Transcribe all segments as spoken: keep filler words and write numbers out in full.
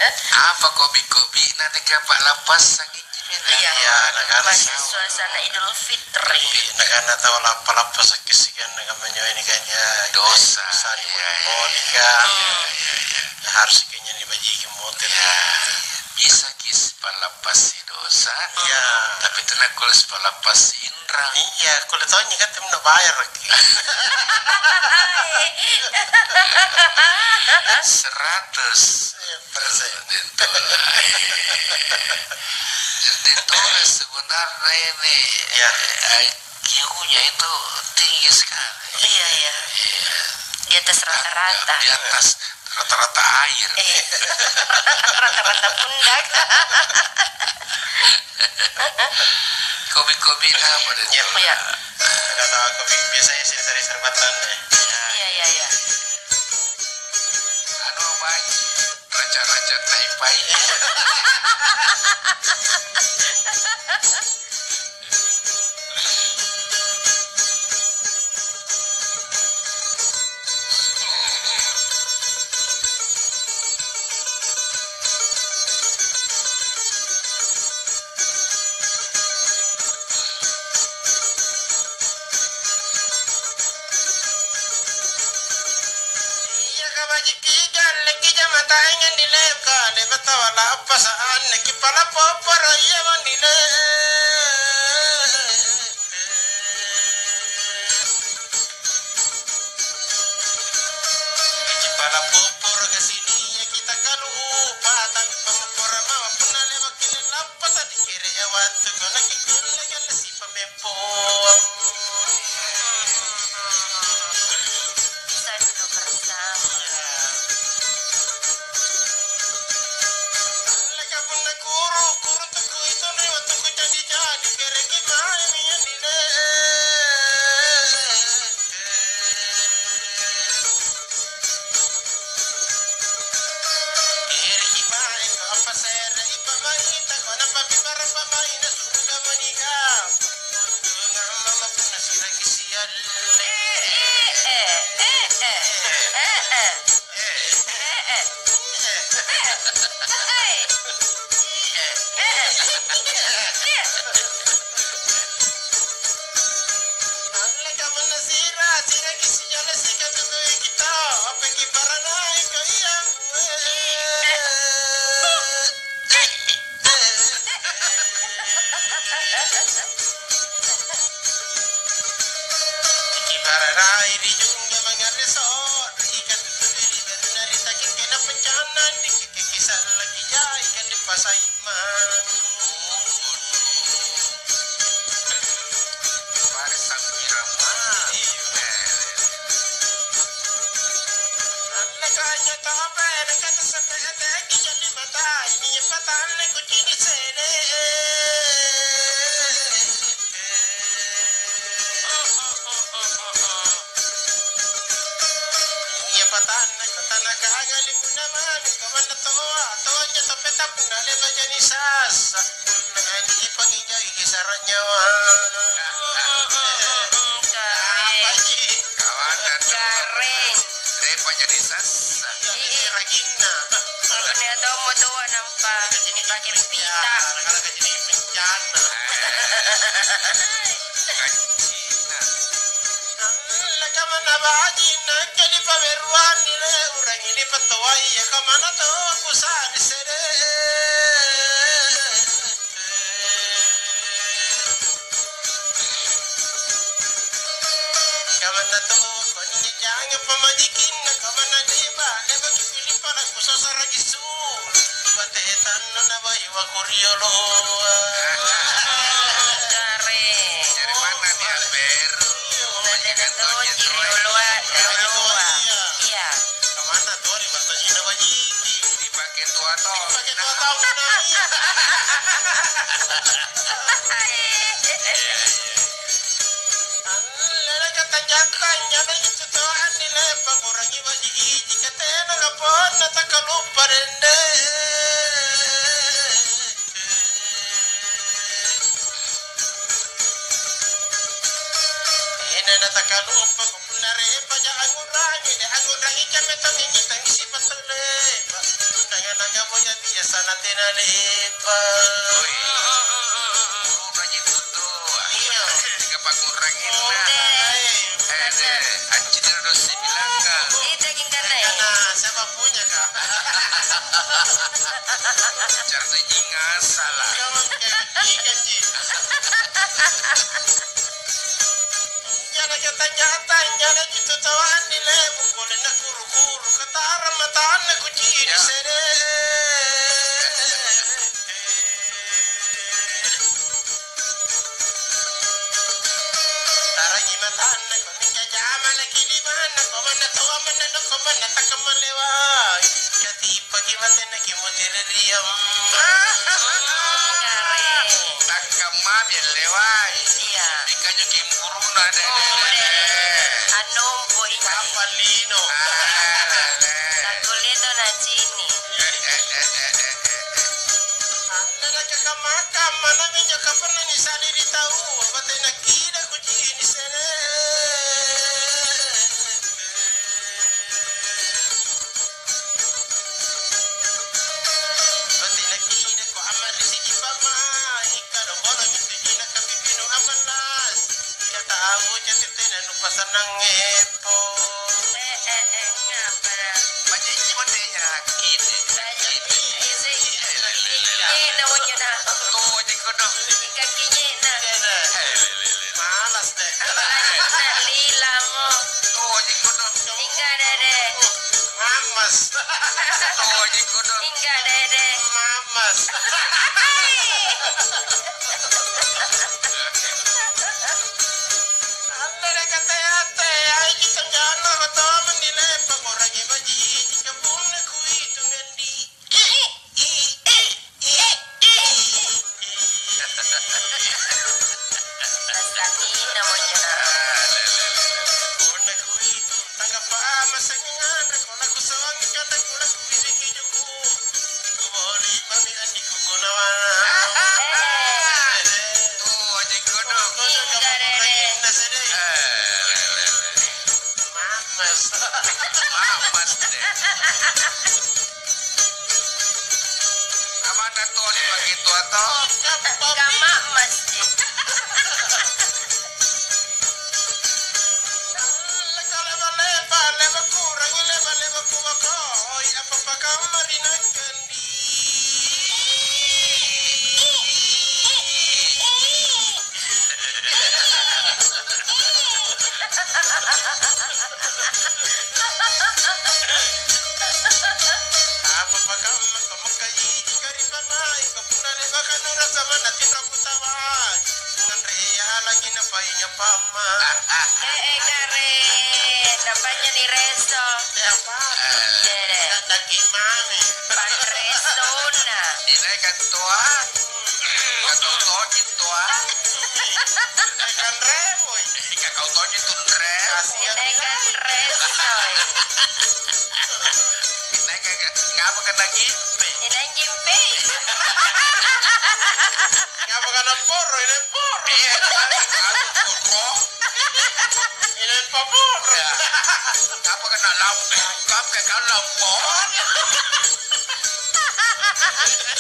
Apa kobi-kobi'na nikapa'lappassang iji minne? Iya, iya, nakana masih suasana Idul Fitri. Iya, nakana tau lappa-lappasakki siganna kamma nyawa ini kanya dosa, iya, iya, iya. Monika. Hmm. Iya, iya, iya. Harus kayaknya dibajiki motel. Iya. Bisa kis palappasi dosa, iya, tapi tena kules palappasi inrang. Iya, kulle tonji kan temen bayar lagi. Seratus. Persen. Ditolak. Ditolak sebenarnya ini. Ya. I Q-nya itu tinggi sekali. Iya, iya. Iya. Di atas rata-rata. Di atas rata-rata air. Iya. Rata-rata pundak. Kopi-kopi apa deh? Iya. Iya. Ada tahu kopi biasanya sih dari serbatan deh. Iya, iya, iya. Anu, baik. Raja-raja tai pai. Iya, kabajiki jalleki jamataengang di leka, le'ba' tawa lappasa anneki pala popporo iya mandile. Kipala popporo kasini ya kita kalupa, tapi pammoporo mama punna lewat kini lappasa dikere ya wattu kona kikulle kallesi pamempo. Bisa duduk bersama. Alleka punna kuru, kuru tuku itu ni wattu kucadi-cadi, kereki mae minynyandile. Kereki mae ko apa se're ipamainta ko nampa pibarang pamaina suruga manika. Untungang mama punna siraki sialle. Eh, eh, eh, eh, eh, eh, eh. Alleka punna sira, siraki sijala sikatutui kita, appeki paranai ko iya. Kiparanai ri jungga mangarre sori, ikatutui ri ballari takikkena pencanna, dikikki sallaki jai kande pasaimang. Pare sampirang mami. Alleka anjo tope, nakata sampe hateki jali matai, minjo patalle kucini sele. Iya patanna, katanaka anjo limbunna mami, kamanna toa, toa anjo tope tappuna le'ba' jani sassa. Punna nganiki pangijai kisara nyawana. Apa ji? Kawanna tu. Garing. Le'ba' jani sassa. Iya, iya, raginna. Punna tommo toa nampa nipake pita. Kala-kala kacini bencana. Kancina. Alleka manna baji' nakke nipaberuanni le urangi nipattoai, iya kamana to kusa'bi sede. Kamana to kuanni janga pamajikinna, kamana leba, leba kipili pada kusasaraki su. Batetanna nabai wa kurioloa. Kare. Dari mana dia beru? Dari Tonji Rioloa, Rioloa. Iya. Kemana tuh di matanya bajiki? Dipakai tua tahun. Dipakai tua tahun. Iya, iya. Allena kata jantang, nyana itu toanni lepa kurangi bajiki, jika tena kaponna takaluppa dende. Tena natakaluppa punna repa ja angurangi, de angurangi jame tangi tangi sipa tau lepa. Nanga nanga Pokoknya biasa na tena lepa. Oi. Burunaji tutoa. Iya. Tiga pangngurangina. Ede. Ede. Anjing terus dibilangka. Ite gingkanai. Karena siapa punya, Kak? Caranya ngasala. Kamu kayak ikan, Ji. Nyana jata-jata, nyana jitu tawang ni lebu, pole na kuru-kuru, katara matanna kucini sede. Tarangi matanna, kau ni jajama lagi di mana, kau mana tawa mana, kau mana takkan melewai. Kati Pagi mate na kimutere ri amma. Takka mami lewai. Iya. Ikanjo kimburuna de. Oh, de. Annompo ikanjo. Papa lino. Ah, le. Nakulle to nacini. Eh, eh, eh, eh, eh, eh, eh. Anda na kaka makamma na minjo kapanna nisali ri tau, batena kida kucini sene. Mati nakidako amma ri sijipamma, ikkado bolo mintu cina kapipinu amallas. Kata au jatu tena nupasannang epo. Eh, eh, eh, ngapa na? Bajaji mo tenya nakide. Bajaji, isi. Eh, na wajana. Tuh, jengko dong. Ikakinyena. Malas deh. Apalagi na lilamo. Tuh, jengko dong. Tinggal dede. Mamas. Tuh, jengko dong. Tinggal dede. Mamas. Anda deh kata ate, ai kita jana atau menilai pengurangi baji, jika pun kuitung endi. Punna kuitu, tanggapa massengngi nganre, punna kusoangi kata kula kubiriki juku. Kuboli mami andi kukunawana. Tuh, jengko dong. Mamas. Mamas deh. Amana toli maki tua to. Kamma masjid. Leba-leba, leba kurang, leba-leba kubakoi, apa pakamma ri nakkandi. Apa pakamma, pamakkaji jika ri pamai, papunna le'baka nurasa manna tinro kutawai. Nganre ia lagi napainga pamma. Eh, eh, kare, napanya ni reso. Siapa? Dede. Kaki mami. Panresona. Inai kan toa. Kau toji toa. Ikan remo. Ika kau toji tu remo. Inai kan reso. Inai kan ngapa kena gimpe? Inai gimpe. Ngapa kena poro, inai poro? Iya, kan, kan, poro. Inai paporo. Iya. Ngapa kena lampu? Kau ke kau lampu.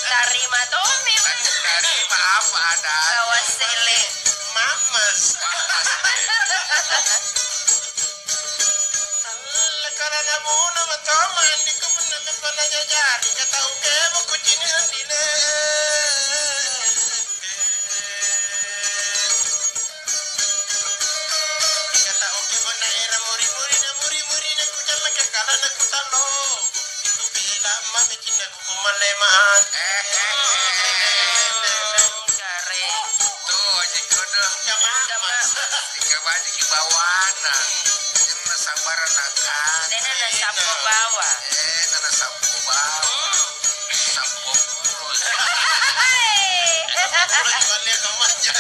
Tarima tommi. Tarima apa ada? Kawassele. Mamas. Mamas. Alla kana namuna matama andikku punna mempa najajari katau kemo kucini andile. Kata oke manna era muri-muri na muri-muri na kujalla kekala na kutallo. Itu bela mami cinna kukumalle mate. Kare. Tuh, aji kodong. Kama. Ika baji ki bawana. Kena sambara na kan. Tena na sampo bawa. Eh, na sampo bawa. Sampo pulo. Pulo jualnya kamanya.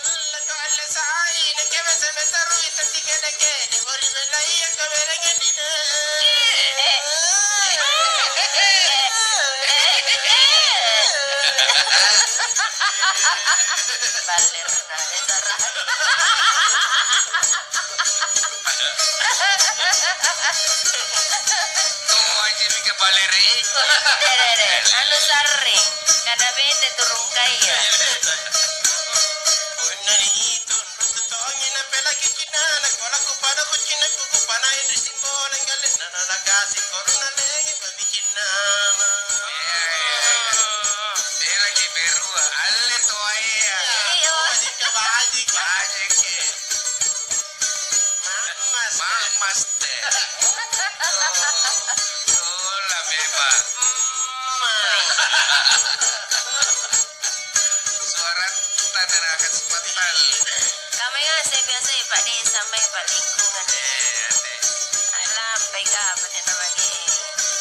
Alla to alla sai, nakke mese metarui tatti kedeke, dibori belaia kaberengan dine. Balle rena, eh, sarah. Deh, deh, deh. Anu sarring, kana bete tu rungkaya. Punna niitung, runtu tongi napelaki cinnana, kola kupada kucina kukupanai ri simbolang galenna nalakasi korona lengi mami cinnama. Iya, iya. Belaki berua, alle toaea. Iya. Bajika, bajika. Bajiki. Ma'mas. Ma'mas. Lola memang. Suaratta tena kasempatan. Kamaya saya biasa ya, Pak Desa, mai Pak Lingkungan. Iya, deh. Alah, baik apa nih namanya?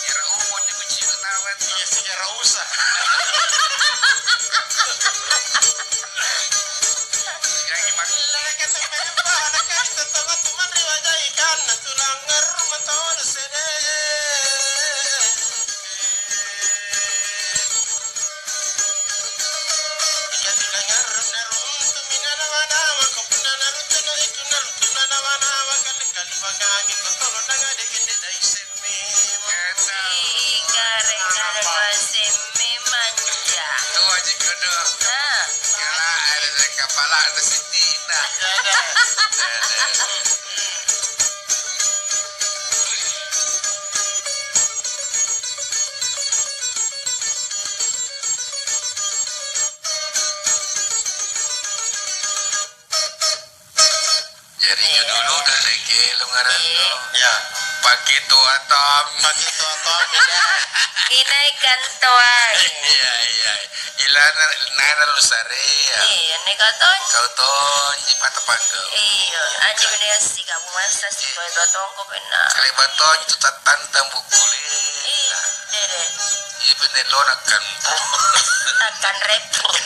Kira umurnya kecil tamat. Iya, sejarah usah. Jaji maki. Ih, kare-kare masemme manja. Tuaji kodong. Ah. Kala ada dari kapala ada siti. Nah. Jari, iya, judulna Legelong arannu. Iya. Iya. Pake toa tommi. Pake toa tommi. Kinaikan toai. Iya, iya. Ilana, nana lu sarea. Iya, neka tonji. Kau tonji, patapang kau. Iya, anjo bede assi kamu masa si kau itu tongko benar. Kali batonji tu tattantang bukule. Iya, dede. Iya, bener lo nakkan. Takkan repot.